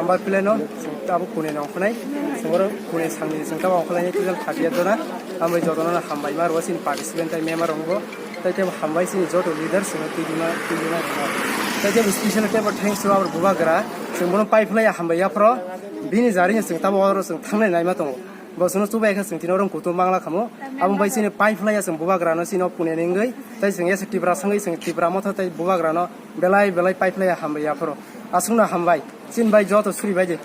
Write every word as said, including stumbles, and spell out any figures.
Hambai phlai no, chwng tabuk kune no ongkhlai, chwng oro kune sangni chwng tabuk ongkhlai ni total thirty eight jona, hambai jotono no hambai ma rw chini participant tai member rok bo, tai tebo hambai chini joto leader chwng twi dima twi dima rw no. Tai tebo special tebo thanks to our bubagra, chwng bono pai phlai hambai yaphro, bini jari no chwng tabuk oro chwng thangnai naima tongo. Bo chwngno chubai khe chwng tini oro kutung mangla khamo. Abo bai chini pai phlai ya chwng bubagra no chini o pune ni wngwi, tai chwng yasa Tipra sangwi chwng Tipra motha tai bubagra no belai belai pai phlai ya hambai yaphro. Aswkno hambai. Chini bai joto suri bai di.